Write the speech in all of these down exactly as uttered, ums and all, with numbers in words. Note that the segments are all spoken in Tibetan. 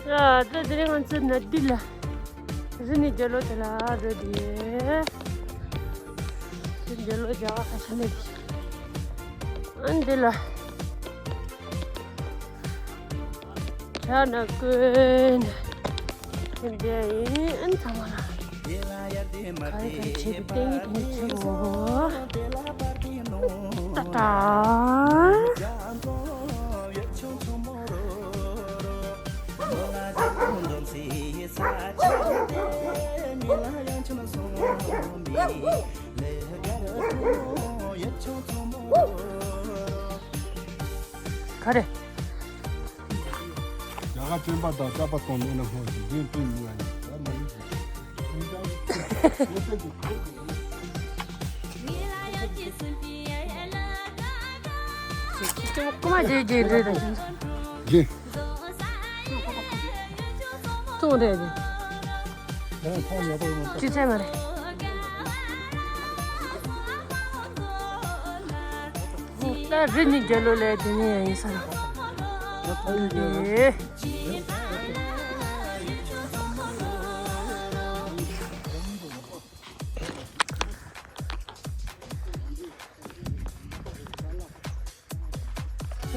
ཨ་ད་དེ་རིང་ང་ཚོ་ནཱ་དི་ལ། རི་ནས་རྒྱལ་ལོ་དེ་ལ་རི་དེ། རི་རྒྱལ་ལོ་རྒྱག་ཁ་ཤ་ནས་དེ། ཨ་འདི་ལ། ཆ་ན་ཀུན། དེ་འདྲ་ཡིན་ཨན་ཚང་མ་ལ། ག་རེ་ག་རེ་བྱེད་པའི་ལྟས་ངན་དེ་འདྲ་བྱེད་འོ། ཏ་ཏ། ག་རེ། རྒྱ་གར་བཙོན་པ་དང་རྩ་པ་གཏོང་མེད་ན་སྔོན་གྱི་འདིའི་དུས་མི་ང་ཡིན་ད་མ་ཡིན་ཅི་ཅི་ཅི་ཀུ་མ་རྗེ་རྗེ་འདྲེ་དང་ཅི། རྗེ། ཙོང་རེད་རྗེ། ཅི་ཚད་མ་རེད། ད་རི་ནི་རྒྱལ་ལོ་ལས་དེ་ནི་ཡང་ཡིན་ས་རེད།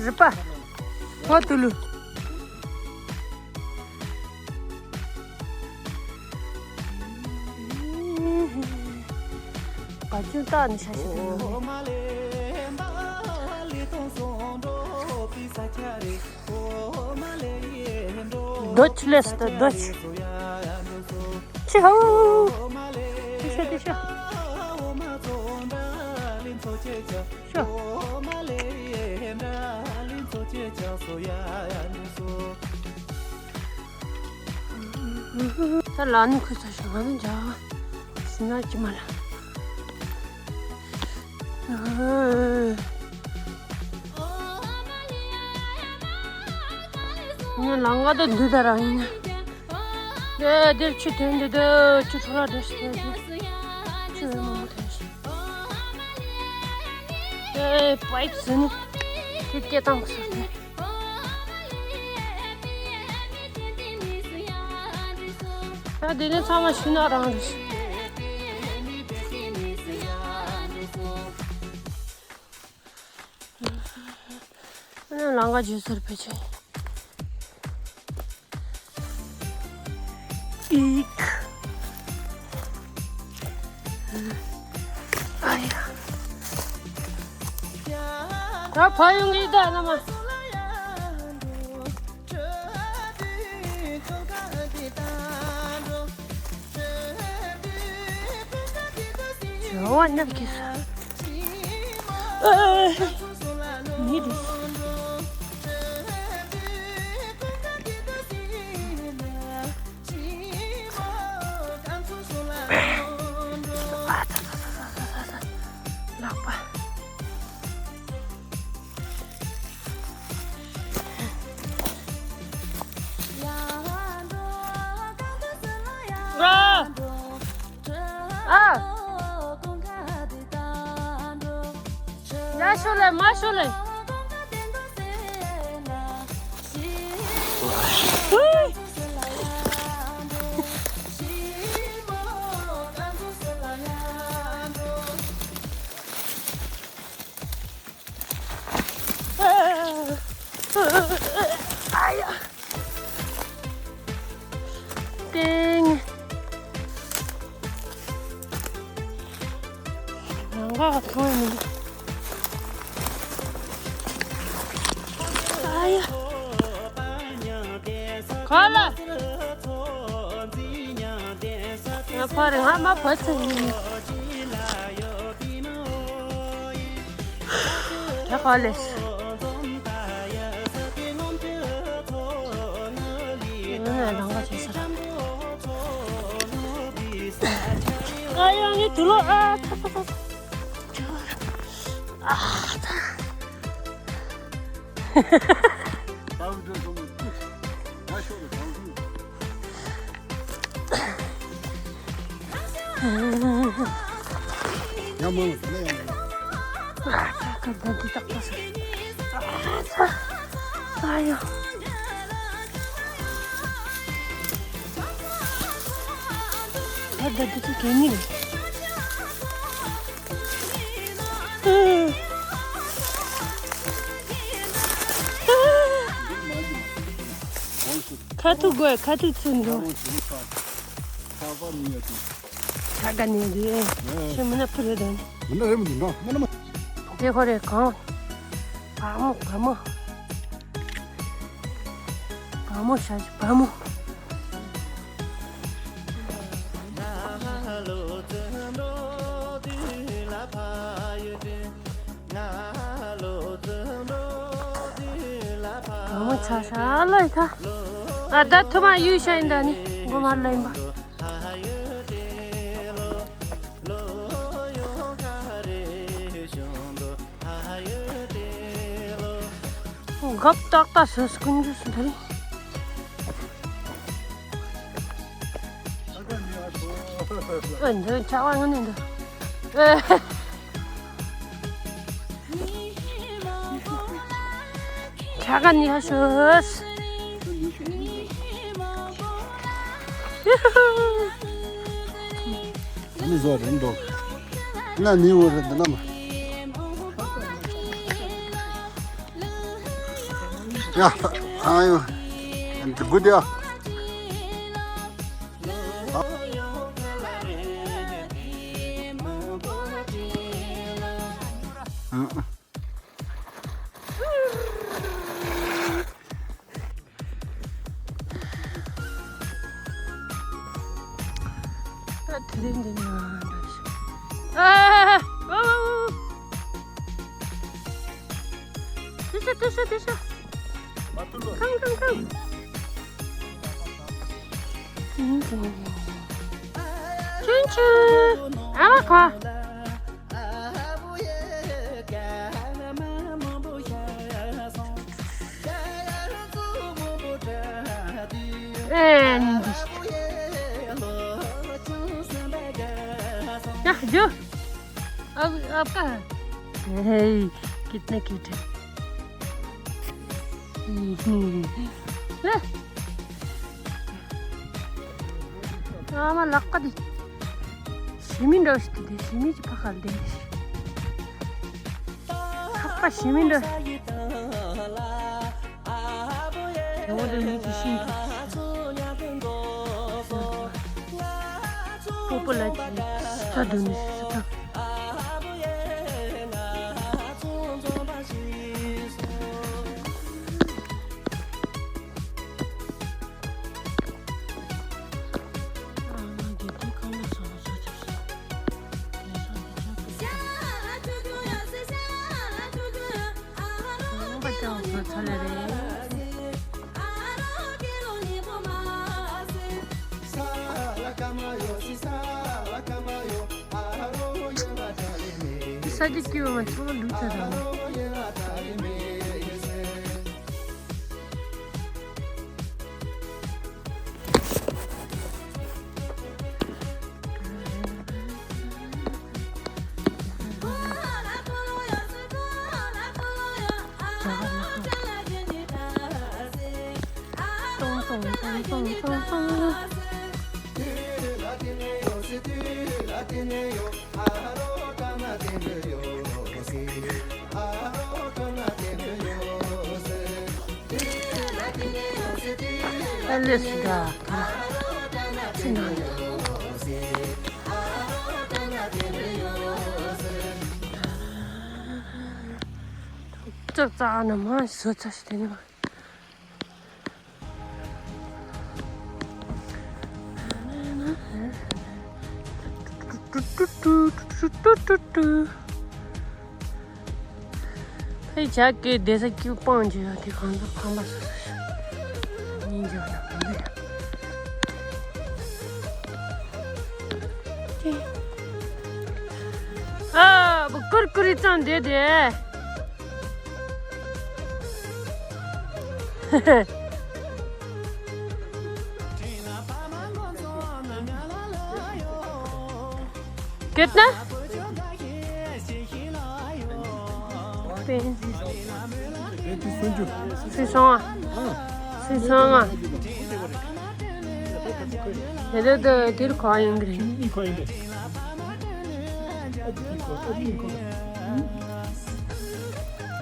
རི་པ། ཧོ་ཏུ་ལུ། བ་ཅུང་བཏགས་ནས་ཤ་ཤ་དང་ནང་། རྡོ་ཆུ་ལས་སུ་རྡོ་ཆུ། ཆི་ཧོ། ཤ་ཤ་ཤ་ཤ། ཤ། ད་ལ་ནི་ཁུ་ཚ་ཤ་ང་ནི་འཇག་སི་ན་ཅི་མ་ལ། ངས་ལང་ཀ་དུ་འདུས་ད་ར་ཡིན་ན། དེ་དེར་ཆུ་ཐོན་འདི་དུ་ཆུ་ཁྲོ་ར་འདྲ་ཞིག་ཐོན་ཞིག་ཆུ་ཡོད་མང་པོ་ཐོན་ཞིག་དེ་པའིབ་ཟིན་དེ་སྐད་བཏང་ཟེར་ཏེ། ད་དེ་ནས་ཚང་མ་ཤུ་ན་རང་རེད། ཨ་ནི་ལང་ཀ་བརྗོད་ཟེར་ཕལ་ཆེར། ཨིག་ཨ་ཡ། ད་ཕ་ཡུལ་ངེས་ད་ན་མ། བྱ་བ་ཉག་གི་ས། ཨེ། མི་རེད། ཨ་ད་ད་ད་ད་ད་ད། ལག་པ། ཨ། ཡ་ཤོ་ལེ་མ་ཤོ་ལེ། ཨ་ཡ། ཏིང་། ནང་ག་གང་ཡིན། ཨ་ཡ། ག་ལ། ང་ཕ་རེད་ང་མ་བ་ཚ་ཡིན། ད་ག་ལས། ང་ནས་རང་ག་བྱེད་ས། ཨ་ཡ་ངའི་དུག་ལོག་ཨ་ཐ་ཐ་ཐ། ཨ་ཐ། ཡང་མང་ལ་ཡང་མང་། ཨ་ཡོ། ད་ད་དེ་ཚོ་གད་སྙིགས་རེད། ཁ་ཐུག་དགོས། ཁ་ཐུག་ཚུན་འགྲོ། ཁ་པར་ནི་ཡོད་དེ། ཁ་ག་ནི་ཡོད་དེ། ཤི་མི་ན་ཕུ་རེད་དང་། མི་ན་རེད་མི་འདུག་ན་མ་ན་མ། དེ་ཁོ་རེ་གང་། བ་མོ་བ་མོ། བ་མོ་ཤ་ཤ་བ་མོ། བ་མོ་ཆ་ཤ་ལ་ཡི་ཁ། ཨ་ད་ཐུ་མ་ཡུལ་ཤ་ཡིན་ད་ནི་མགོ་མར་ལ་ཡིན་པ། གབ་ཏག་ཏག་སོ་སྐུན་རུ་སུ་དར། ཨ་འདི་ཆ་བ་ངོ་ནས་འདི། ཆ་ག་ནི་ཧ་ཤོས། ཨ་ནི་བཟོ་རེད་འགྲོ། ན་ནི་འོ་རེད་འདི་ན་མ། ཡ། ཨ་ཡོ། འདི་དགུ་དེ་ཨ། ཨ། ད་དེ་རིང་འདི་ནས་འགྲོ་ཤོག་ཨ། ཨ། ཨ། དེ་ཤ་དེ་ཤ་དེ་ཤ། Come, come, come. ཆུན་ཆུན། ཨ་མ་ཁོ། ཨེ་ནི་འདི། ཡ་ཇོ། अब आपका है। हे, कितने क्यूट है। ཨ་མ་ལག་པ་འདི། ཞི་མི་འདྲ་ཞིག་འདི་ཞི་མི་གི་ཕ་ཁར་འདི། ལག་པ་ཞི་མི་འདྲ། དེ་འོ་དེ་མི་དེ་ཤིང་། སྤོ་སྤོ་ལ་ཅི་ས་དུ་ནི་ས་ཐག་ས་ཀྱི་སྐྱེ་བོ་མ་ཚང་མ་ལུས་ཚར་ར། ཨ་ལེ་སི་ད་ཁྱི་ནང་ཙག་ཙག་ནི་མ་བཟོ་ཚར་ཤི་དེ་ནི། ཕའི་ཇག་གི་བསྡད་ས་ཀྱུ་སྤང་རྒྱུ་ཡོད་དེ་གང་ལྟར་ཁང་པ་སོ་སོ་ཞིག་གཉིས་འཇོག་ན་མི་འདུག་ཨ་བུ་ཀུར་ཀུར་རི་ཙང་བསྡད་དེ། Kiतना? Six cents. Six cents. དེ་ལ་དེ་དེར་གང་ཡིན་གི་རེད། གཉིས་གང་ཡིན་པས། ཨ་གཉིས་གང་ཨ་གཉིས་གང་།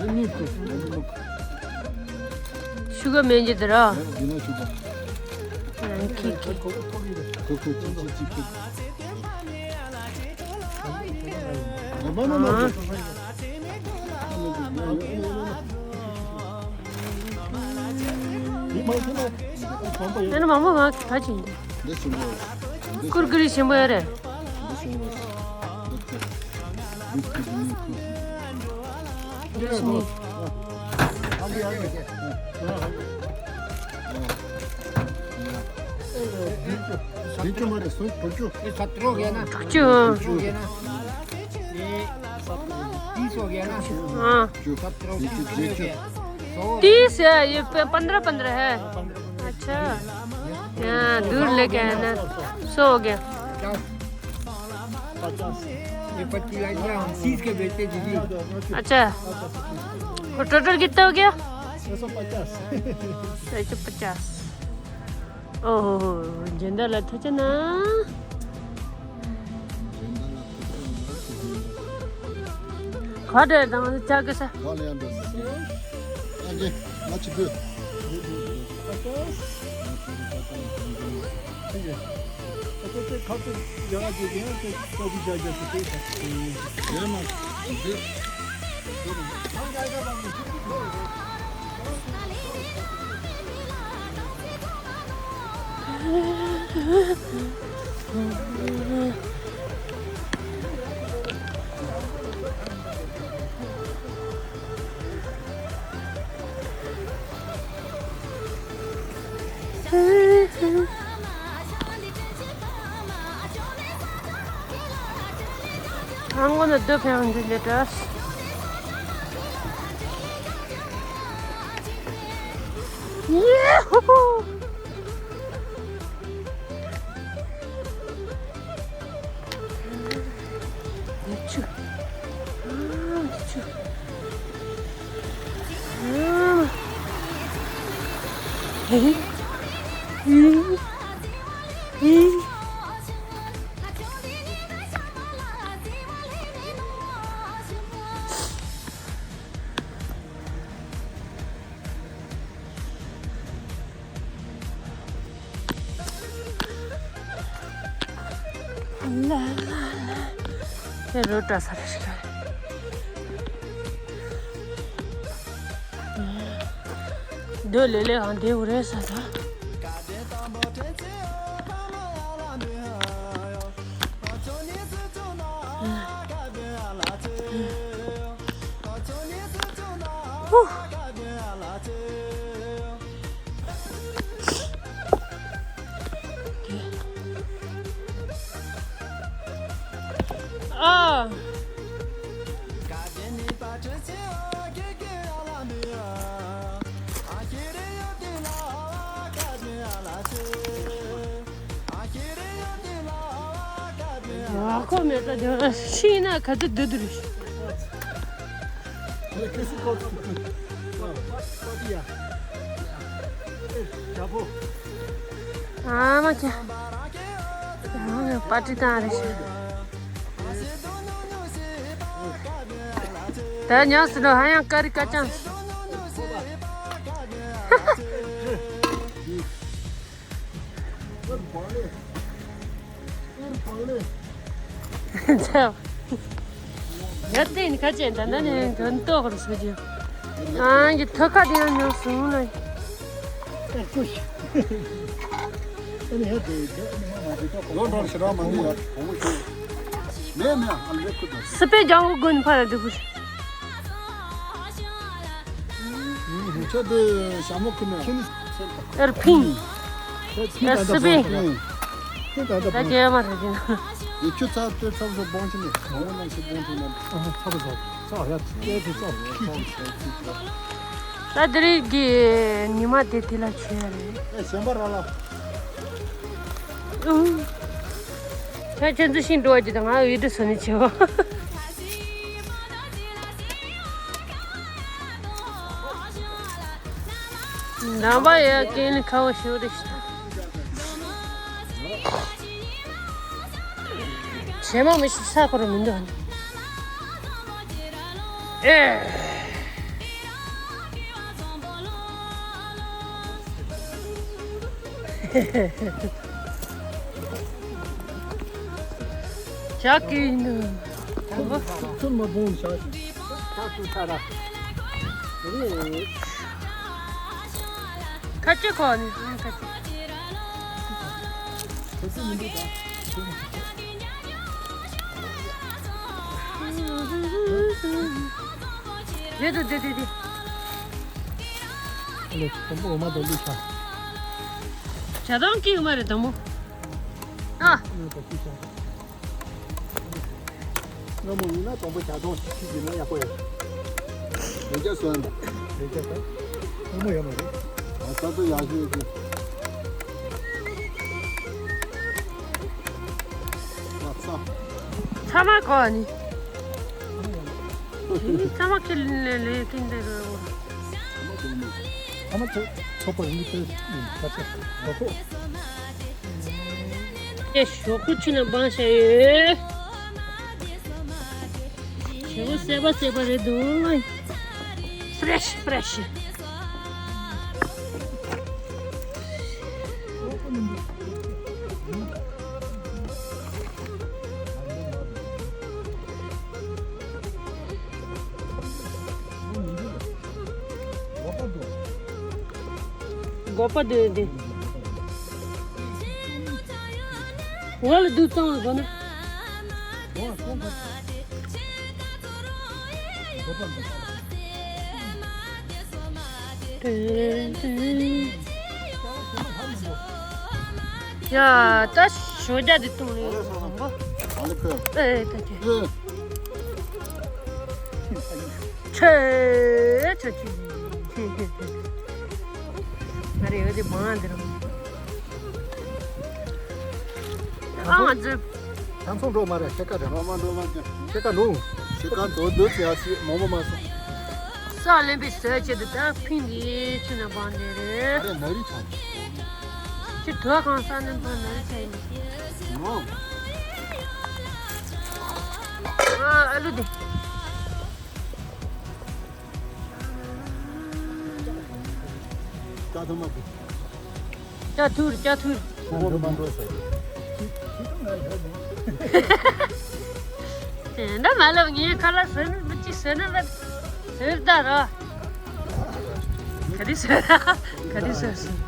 ཨ་གཉིས་གང་། ཤུ་གུ་མེད་ཀྱི་དེ་ར། ཡིན་ན་ཤུ་གུ། ཁི་ཁི། ཁོ་ཁོ་ཅི་ཅི་ཅི་ཁི། ཨ། ཨ་ནི་མང་པོ་ང་ད་ཅིག་འདི་ཞིམ་པོ། འདི་ཀུར་ཀུ་རེ་ཞིམ་པོ་ཡོད་རེད། འདི་ཞིམ་པོ། འདི་ཁོ། འདི་ཁོ། འདི་ཞིམ་པོ། འདི་ཅི་མ་རེད་སུ་དྲུག་ཅུ། དྲུག་ཅུ། དྲུག་ཅུ་ཡིན་ན། ཨ། तीस हो गया ना? हाँ। तीस है, ये प-, पन्द्रह पन्द्रह है। अच्छा। हाँ, दूर लेके आया ना। सौ हो गया। पचास। पचास। ये पच्चीस लाख का हम तीस के बेचते जी। अच्छा। वो टोटल कितना हो गया? छह सौ पचास। छह सौ पचास। ओहो, झंडा ला था ना। ཁ་བྲལ་དང་ལྕགས་ཀྱི་ས། ཁ་ལ་ཡང་འགྲོ་ས། ཨ་ཀེ། ང་ཅི་དགོས། ཁ་ཚོ་ཡང་ཅི་ཡང་ཅི་ཏོ་བི་བྱ་རྒྱ་སུ་ཏོ་ཡང་མ་འདི། I'm gonna do pound in the dust. Yahoo! དེ་རོ་བཀྲ་ས་རེད་ཤག་འདོད་ལེ་ལེ་གང་དེ་འུ་རེ་ས་ད། ཨ། ཨ་ཁོ་མེད་ད་དེ་ཤི་ན་ག་ཚོད་སྡོད་དུ་རེད། ཨ་མ་ཁྱེད། ཨ་མ་པ་ཏི་བཏང་རེད་ཤི། ད་ཉག་སི་ལོ་ཧ་ཡང་ཀ་རི་ཀ་ཅང་། ཡ་ཏན་ཁ་ཅན་ད་ན་ནི་དོན་ཏོག་རུ་སུ་ཅི། ཨང་གི་ཐོ་ཁ་དེ་ཡང་ཉོ་སོང་ལ། ལོ་འདྲ་ཞེ་དྲག་མ་ནི་ཡ་གོང་མོ་ཞུ། མེད་མེད་ཨ་ལེ་ཁུ་དོ། སི་པེ་ལྗང་གུ་དགོན་ཕ་ར་འདི་གུ། ཁྱོད་དེ་ཞྭ་མོ་ཁུ་ནས། ཨེར་ཕིང་། ཨེར་སི་པེ། ད་རྒྱལ་བ་རེད་ཀྱི། ཡེ་ཁྱོད་ཚ་དེ་ཚབ་ཚོ་སྦོང་ཆེ་ནས་མང་བོ་ནང་ཞིག་སྦོང་ཐུབ་ན། ཨ་ཚ་བ་ཚ་ཚ་ཡ་ཁྱེད་དེ་ཚ། ད་དེ་རིང་གི་ཉི་མ་དེ་དེ་ལ་ཆེ་རེད། ཨེ་གཞན་པ་ར་ལ། ཨུ། ཁྱོད་ཁྱོད་ཚོ་ཤིང་འགྲོ་བ་ཅི་དང་ང་འོས་འདྲི་སོ་ནི་ཆེ་བ། ནང་པ་ཡ་ཀེན་ལི་ཁ་བ་ཤོ་རེ་ཤི། རྗེས་མ་མི་ཤི་ས་ཁོ་རང་མི་འདུག་ཨ་ནི། ཨེ། ཇག་གི་ནུ། ཚུར་མ་བོང་ཤག་ཚུར་ཚ་ར། ཁ་ཅིག་ཁོ་ནི་ཁ་ཅིག་རེད་དོ་དེ་དེ་དེ། ཨ་ལེ་དང་པོ་འོ་མ་དང་བླུགས་ཤག་ཇ་དང་གི་འོ་མ་རེད་དང་པོ། ཨ། སྔ་མོ་ཡིན་ན་དང་པོ་ཇ་དང་ཁྱི་ཡིན་ན་ཡག་པོ་ཡོད། ལས་ཀ་སོན་པ། ལས་ཀ་ད། སྔ་མོ་ཡོད་མ་རེད། ཨ་ས་ཚོ་ཡག་ཤོས་ཀྱི། ཡག་ས། ཚ་མ་གོ་ནི། ཚ་མ་ཁྱི་ལས་ལས་ཀིན་དེ་རོ། ཚ་མ་ཚོ་ཚོ་པ་ཡིན་ཏེ་ཡིན་ཁ་ཚ་ཚོ་པོ། ཨེ་ཞོགས་པ་ཆུ་ནང་སྦང་བྱས་ཡོད། ཞོགས་པ་སེ་པ་སེ་པ་རེད་འདུག Fresh, fresh. སྒོག་པ་འདུག་འདི། འོག་ལ་འདུག་གཙང་བ་དགོས་ན། ཡ་ད་ཞོ་རྒྱ་འདི་བཏུང་ལེ་བཟང་པོ། ཨ་ལེ་ཁོ། ཨེ་ད་ཅི། ཨེ། ཆེ་ཆེ་ཆེ། ང་རེ་ཡོད་དེ་མང་དེ་རུ། ཨ་ང་ཚོ། ཐང་ཚོང་འགྲོ་མ་རེད་ཤེ་ཀ་རེད། འགྲོ་མ་འགྲོ་མ་ཀྱང་། ཤེ་ཀ་ནུ། ཤེ་ཀ་འགྲོ་འདོད་ཀྱི་ཡ་ཆི་མོ་མོ་མ་སོང་། ས་ལེན་པའི་ཟས་བྱེད་དུ་ད་ཕིང་གི་ཆུ་ན་བང་དེ་རེད། ཨ་རེ་ན་རི་ཆང་། ཆུ་དོ་གང་ས་ནས་བང་ན་རི་ཆང་ཡིན། ནོ། ཨ་ཨ་ལུ་དེ། ཅ་ཐུར་མ་གི། ཅ་ཐུར་ཅ་ཐུར། ཁོང་ཁྲོ་མ་འགྲོ་ཟེར། དེ་འདྲ་མ་ལབ་ངའི་ཁ་ལ་ཟེར་ནི་མི་གཅིག་ཟེར་ནི་ལ་ཟེར་ད་ར། ག་རེ་ཟེར་ག་རེ་ཟེར་སོང་།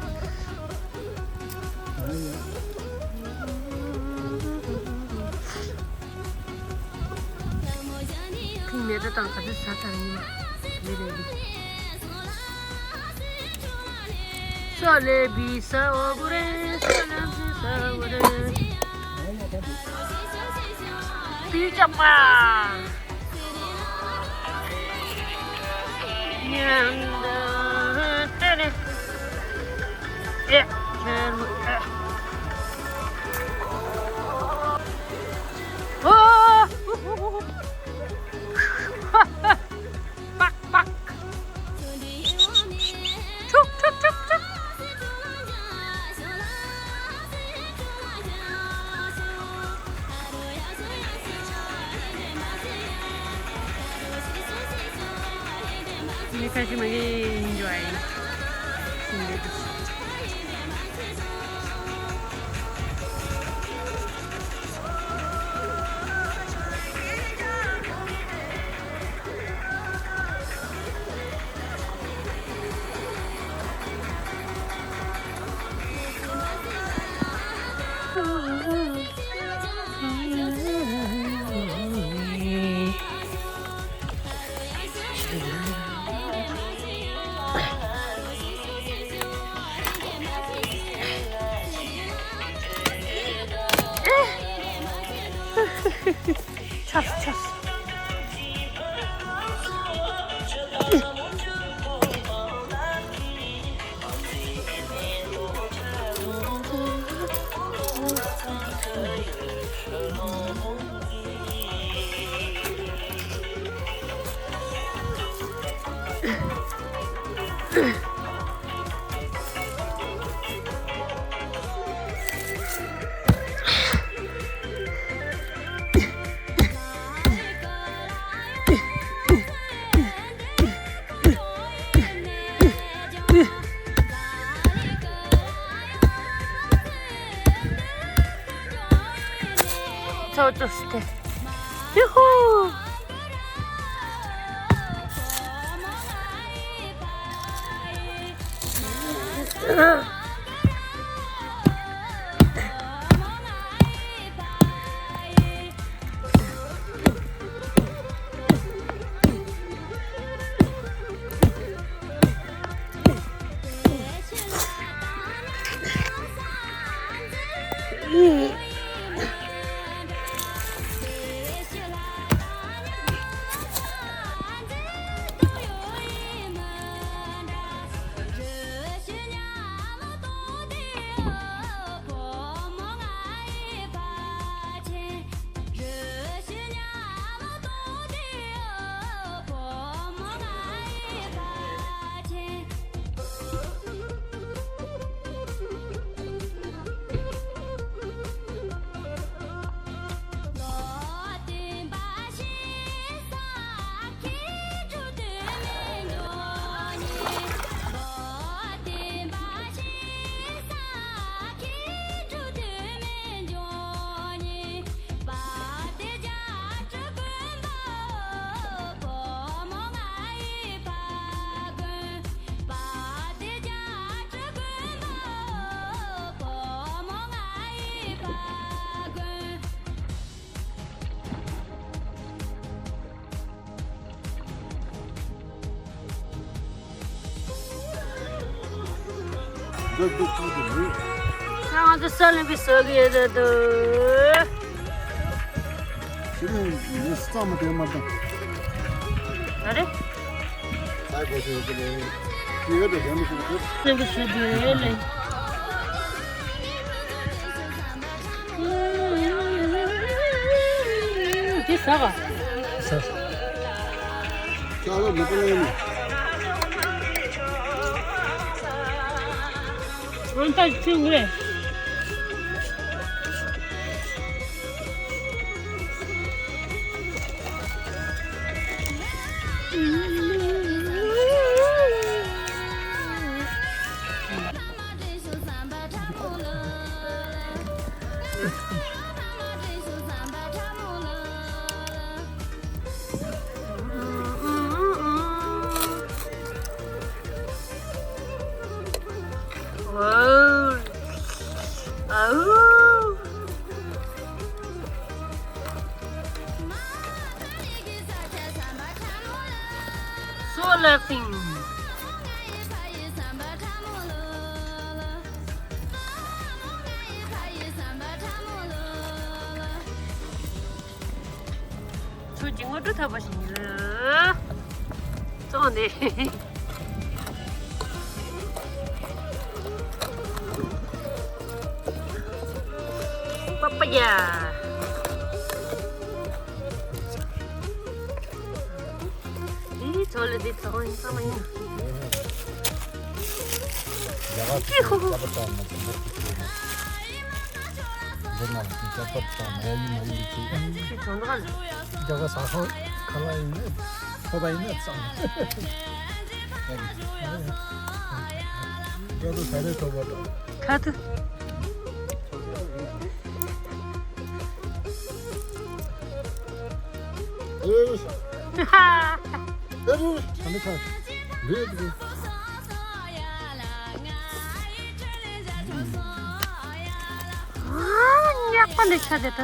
ཁྱིམ་མེད་ད་དང་ག་ཚོད་ཟ་ཚར་ཡིན་མི་རེད། ས་ལེ་བི་ས་འོ་བུ་རེ་ས་ལེ་བི་ས་འོ་རེ། པི་ཅག་པ། ཉམས་ད་ཏེ་རེ། ཨེ། ཨེ། ཨོ། པག་པག། ཁྲུག་ཁྲུག་ཁྲུག་ཁྲུག། ཁ་ཤས་མ་གི་enjoy། ཆགས་སོང་། ཆགས་སོང་། ཨོ་ཙོ་སྟེ། ཡུ་ཧུ། ང་ཚོ་ས་ལེན་པའི་ཟ་གི་ཡོད་དོ། ཁྱེད་རང་ཡིན་ས་མ་དེ་མ་དང་། ཨ་རེ། ས་གོ་ཚོད་ཡོད་ཀྱི་རེད། ཁྱེད་ཡོད་དོ་དེ་མ་ཤེས་ཀྱི་རེད། ལེན་གི་ཚོད་དེ་ལེན། འདི་ཟ་ག་ཟ། ཅག་ལ་མི་ཏི་ལེན་ནི། འོན་ཏ་ཅུང་རེད། Wow. Oh. So laughing. ཁྱོད་ཀྱི་ངོ་སྤྲོད་ཐོབ་པ་ཞིག་ཡིན་ལ། བཙོང་ནས། པ་པ་ཡ། འདི་ཚོ་ལ་འདི་ཚོ་ཡིན་ཙམ་ཡིན། ཅི་ཧུ་ཧུ། འདི་ན་ཅི་ཅག་པར་དང་མ་ཡ་ཡི་མ་ཡི་ཅི། ཅི་གྲོང་རྡལ། རྒྱ་གར་ས་ཁོངས་ག་ལ་ཡིན་ནའི་ཐོབ་པ་ཡིན་ན་ཙང་། རྒྱ་གར་ས་རེ་ཐོབ་པ་དང་། ཁ་ཐུ། ཨེ་རུ། ཨེ་རུ། ཨ་ནི་ཁ། རེད་རེད། ཉག་པ་འདི་ཆ་དེ་ད།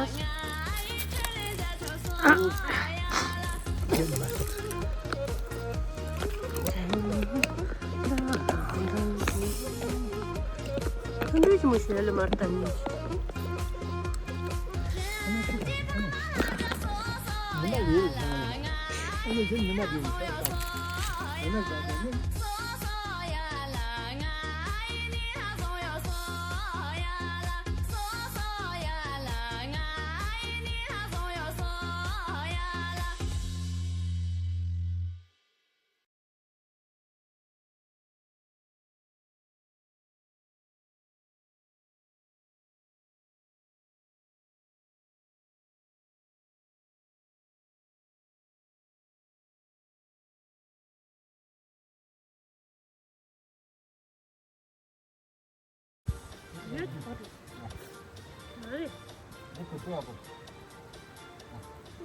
ཐུང་ཐུང་ཞིག་མ་ཞུ་ཡ་ལ་མར་ད་ནི།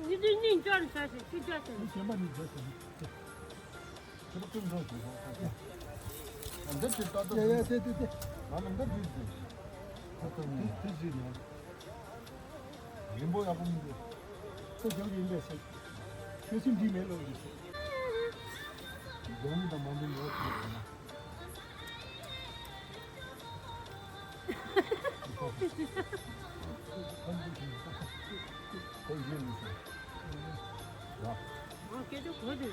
ཉི་ཟེར་གཉིས་འཇོག་རེ་བྱ་ཞིག་ཅི་བྱ་ཞིག་གཞན་པ་ནི་འཇོག་ཞིག་འདི་ཅི་ལྟ་ལྟ། ཡ་ཡ་དེ་དེ་དེ། ང་ལ་འདི་འདི་འདི། ད་ལྟ་ནི་དེ་དེ་ཟིན་ཡང་། རིང་པོ་ཡག་པོ་མི་འདུག་ཁོ་རྒྱབ་ཡིན་པས་ཟེར། ཆོས་སེམས་འདི་མེད་ལོ་ཡིན་ཟེར། རྒྱབ་ཡིན་དང་མ་འདི་ལོ་ཟེར་ན། ཁོ་ཡིན་ཟེར། ཡ། ང་སྐད་ཆ་གོ་དེ།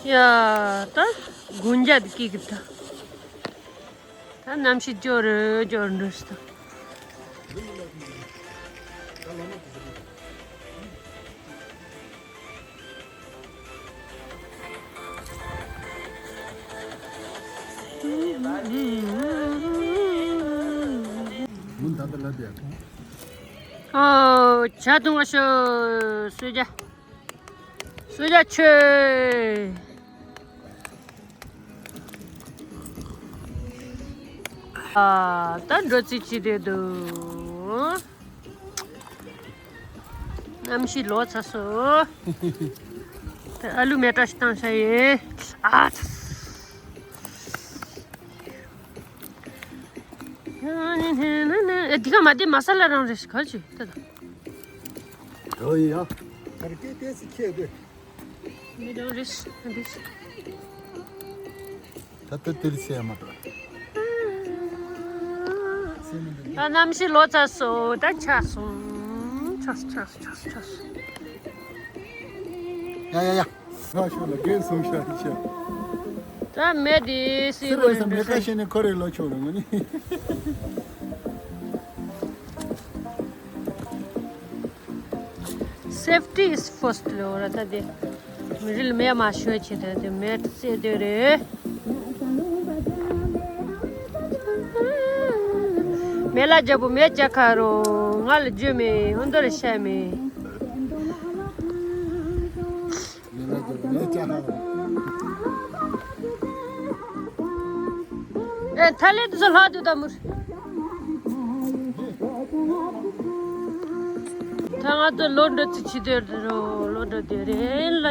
ཡ། ད་དགུན་རྒྱག་གི་གི་ད། ད་གནམ་གཤིས་སྐྱོ་རུ་སྐྱོ་རུ་འགྲོ་སྲིད་ད། ཨོ། ཇ་འཐུང་བ་ཤོག་གསོལ་ཇ། གསོལ་ཇ་མཆོད། ཨ། ད་འགྲོ་རྩིས་བྱེད་བསྡད་འདུག་གནམ་གཤིས་ལོག་ཚར་སོང་། ད་ཨ་ལུ་མེ་སྲེག་ཞིག་བཏང་བྱ་ཡིན། ཨ་ཚ། ཨེ། འདི་ག་མ་དེ་མ་ས་ལ་རང་རེད་ཤག་ག་ཅི་ད་ད། ཨོ་ཡ། ད་རེ་སྐད་ཏོག་ཙམ་ཁྱད་དགོས། མི་རང་རེད་ཤག་འདི་ཤག་ད་ལྟ་དུས་ཚོད་མ་འགྲོ། ད་གནམ་གཤིས་ལོག་ཚར་སོང་། ད་ཆགས་སོང་། ཆགས་སོང་། ཆགས་སོང་། ཆགས་སོང་། ཡ་ཡ་ཡ། ང་ཤོག་ལ་རྒན་གསུང་ཤག་ཤག་ད་མེ་དེ་སི་སི་རེད་ས་མེ་ཁ་ཤེས་ནས་ཁོ་རེ་ལོ་ཆོག་རུང་ནི། Safety is first ལོ་ར་ད་དེ། མི་རིལ་མེ་མ་ཤོད་ཆེ་ད་དེ་མེ་སེ་དེ་རེད། མེ་ལ་རྒྱལ་པོ་མེ་ལྕགས་ཁ་རོ། ང་ལ་རྒྱུ་མེ་ཨུ་འདོར་ཤ་མེ། ཨེ། ཐ་ལེ་དུ་ལྷ་དུ་ད་མུར། ད་ང་ཚོ་ལོ་འགྲོ་ཚུལ་ཆི་དེར་རོ། ལོ་འགྲོ་དེ་རེད་ལ།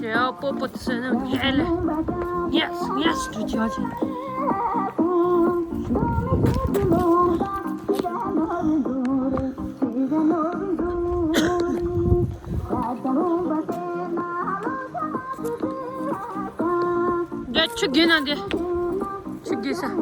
ཇེའོ་པོ་པོ་ཚེ་ནང་ཡེ་ལེ། ཡེས་ཡེས་དུ་ཇོ་ཇེ། འདི་ཆུ་རྒྱུན་ན་འདི། ཆུ་རྒྱུན་ས།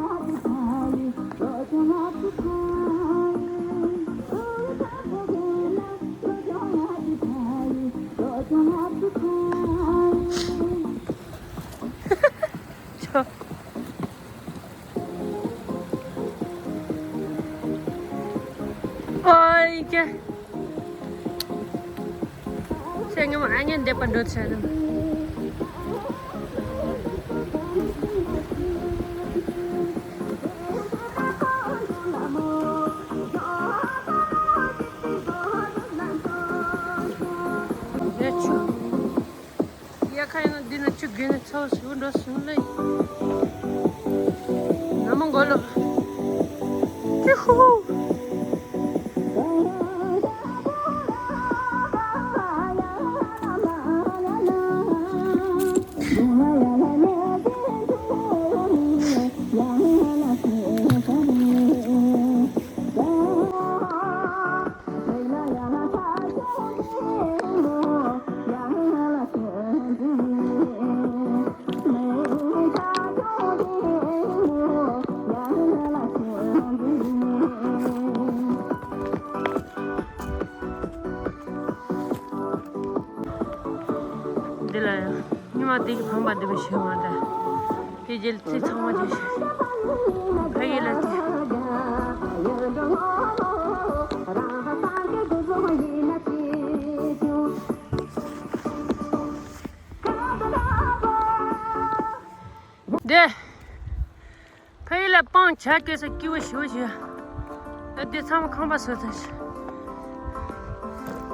ཨོའི་ཀྱེ། ཁྱེད་ངའི་མ་ཨ་ཉན་འདེབས་པ་འགྲོ་ཆེ་ནམ། ཡ་ཁ་ཡང་འདི་ན་ཆུ་རྒྱུན་ནས་ཚ་བོ་ཞིག་འགྲོ་སོང་ལེ། ན་མོ་མགོ་ལོག་ཀི་ཧུ། ཉི་མ་དེ་གི་ཕམ་པ་འདི་མི་ཤེས་མ་ད། དེ་རྗེས་ལ་ཚིག་ཚང་མ་བརྗོད་ཤེས། ཕ་ཡི་ལ་ཅི། འདི། ཕ་ཡུལ་ལ་སྤང་བྱ་སྐྱེས་ས་སྐྱིད་པོ་ཞེ་པོ་ཞིག་ཨ་དེ་ཚང་མ་ཁང་པ་བཟོ་ཚར་ཤག་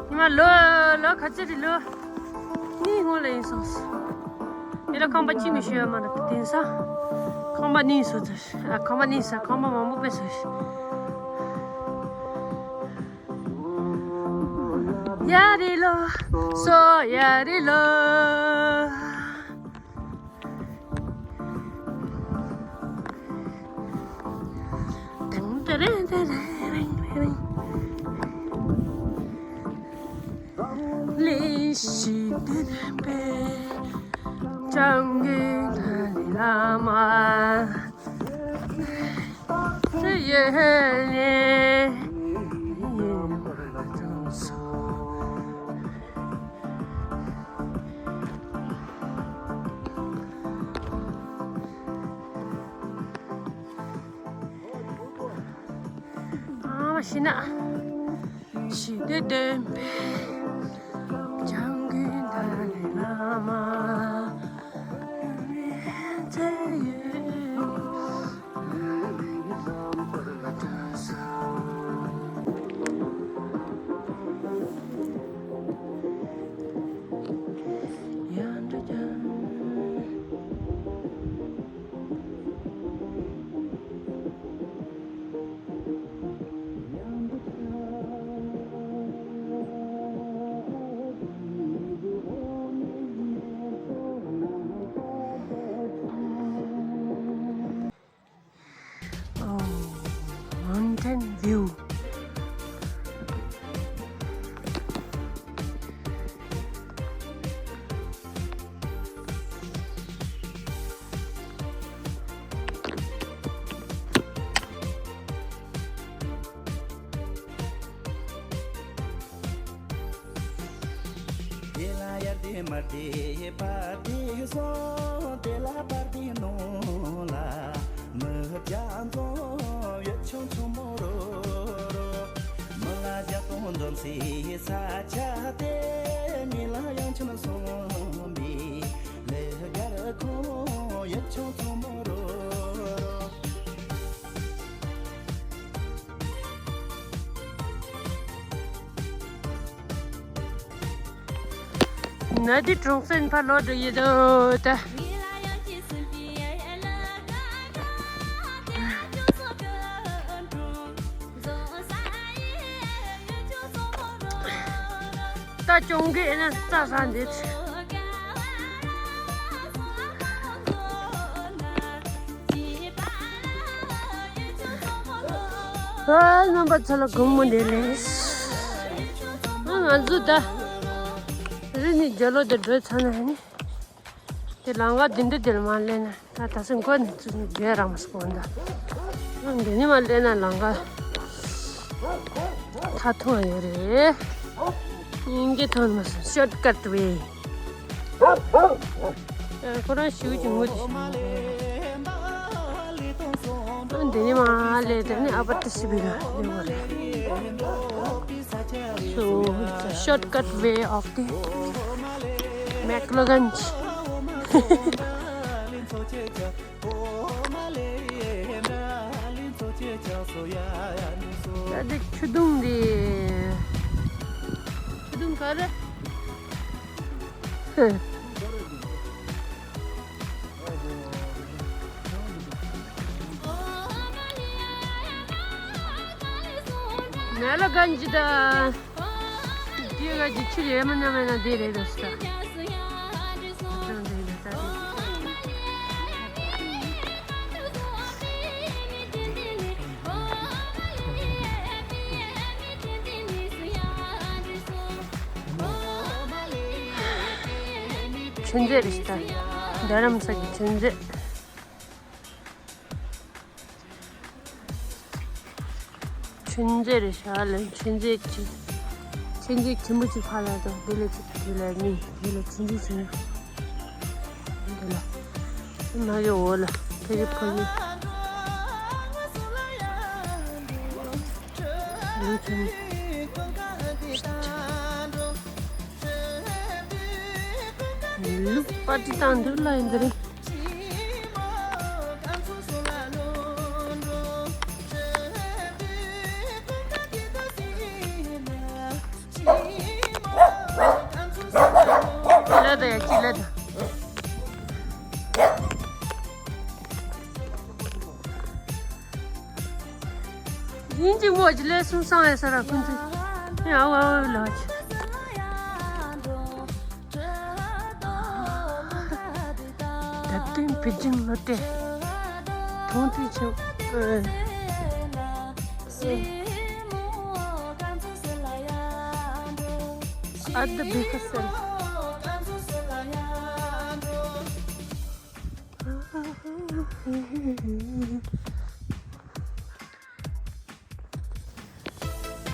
ཉི་མ་ལོ་ལོ་ག་ཚོད་རེད། ལོ་གཉིས་སྔོན་ལ་ཡིན་སོང་། དེ་ལ་ཁང་པ་གཅིག་མི་ཤོད་ཡ་མ་རེད། དེང་སང་ཁང་པ་གཉིས་བཟོ་ཚར་ཤག་ཨ་ཁང་པ་གཉིས་ས་ཁང་པ་མང་པོ་དཔེ་བཟོ་ཤག་ཡ་རེད་ལོ། སོ་ཡ་རེད་ལོ། ཨ་མ་ཤི་ན། ཞི་བདེ་ལྡན་པའི་སྐྱབས་མགོན་ཏཱ་ལའི་བླ་མ། Oh, mountain view. དེ་ལ་ཡར་དེ་མར་དེ་ཕར་དེ་སོང་། དེ་ལ་བར་དེ་ནང་ལ་མི་བརྒྱ་འཛོམས་ཡོད་ཆུང་ཆུང་མོ་རོ་རོ། མི་ལ་བརྒྱ་སྟོང་འཛོམས་སའི་ས་ཆ་དེ། མི་ལ་ཡང་ཆུང་སོང་བའི་ལས་སྒར་ཁོང་ཡོད་ཆུང་ཆུང་མོ་རོ་རོ། ན་དི་གྲོང་གསེབ་ཕར་ལོག་འགྲོ་ཡི་འདུག་ད། ད་གྱོང་གི་ཨེ་ན་རྩྭ་ཟ་འདི། ཨ་རྣམ་པ་ཚོ་ལ་དགོང་མོ་བདེ་ལེགས། ཨ་ང་ཚོ་ད་རི་ནས་རྒྱ་ལོ་དེ་འགྲོ་ཚར་ན་ཧ་ནི། དེ་ལམ་ཁ་འདི་འདྲ་དེ་ལ་མ་སླེབས་ན་ད་ད་སེ་མགོ་ནས་ཚུར་རྒྱས་རང་མ་སོང་ད། ཨ་འདི་ནས་མ་སླེབས་ན་ལམ་ཁ་ཐ་ཐུང་ཡོད་རེད། སྙིང་རྗེ་ཐོན་མ་སོང་། ཤོར་ཀཊ་ཝེ། ཁོ་རང་ཞིའུ་ཅིག་ངུ་དེ་ཤི། འདི་ནི་མ་ལས་དེ་ནི་ཨ་པ་ཏི་སི་བི་ག་ཡོད་རེད། So it's a shortcut way of the Mekloganj. ད་འདི་ཆུ་དུང་རེད། ཆུ་དུང་ག་རེ། མེ་ལོ་གན་ཇི་ད། དེ་ག་ཅི་ཆུ་ཡེ་མ་ན་མེ་ན་དེ་རེད་ཟེར། ཆུ་མཛོད་རེད་ཤག་ད། རྡ་རམ་ས་གི་ཆུ་མཛོད། ཆུ་མཛོད་རེད་ཤག་ལ། ཆུ་མཛོད་ཅིག་ཆུ་མཛོད་ཆེན་པོ་ཅིག་ཕར་ལ་འདུག་དེ་ལ་ཅིག་དེ་ལ་གཉིས། དེ་ལ་ཆུ་མཛོད་ཆེན་པོ། འདི་ལ། ན་གི་འོག་ལ་ཕ་གི་ཕ་གི། ལུག་པ་ཏི་དང་འདུག་ལ་ཡིན་འདི་རེད། ལ་ད་ཡ་ཅི་ལ་ད། ཡིན་གཅིག་མོ་ཅི་ལས་སུམ་སང་ཡ་ས་ར་ཀུན་ཏུ་ཡ་ཝ་ཝ་ལ་ཅི། ད་ཏིང་པི་ཅིང་ལོ་ཏེ་ཐོང་ཏི་ཆེ། ཨ་ད་བི་ཁ་སེལ།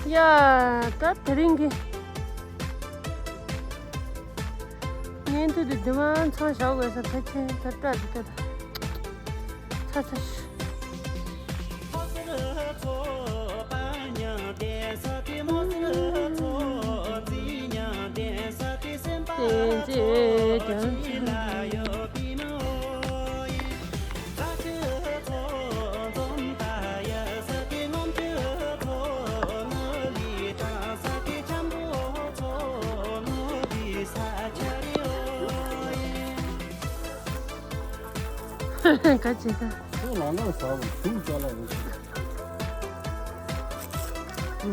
ཡ། ད་དེ་རིང་གི་བརྙན་ཐུང་འདི་འདི་མ་ཚང་བཞག་དགོས་ས་ཕལ་ཆེར་ད་ལྟ་འདི་ལྟ་ད་ཚ་ཚ་ཞིག་ག་བྱེད་ད། ཁོ་ལ་ལ་ཟ་བ་ཞུ་ཅ་ལ་ཡོད།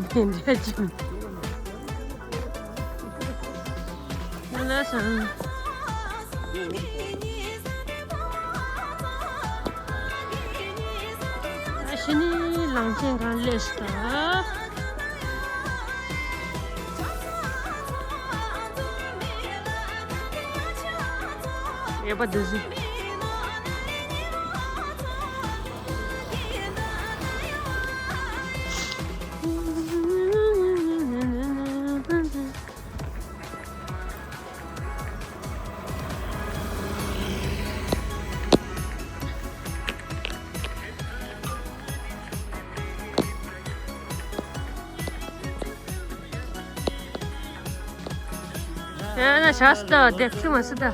འདི་འདྲ་ཅིག་ང་ལ་སང་། ཨ་ཤི་ནི་ལང་ཆེན་གང་ལས་སུ་ད། ཡོད་པ་འདུག་ཟེར། ཡང་ན་ཞག་སུ་ད་བ་དེ་ཁྱི་མ་སུ་ད།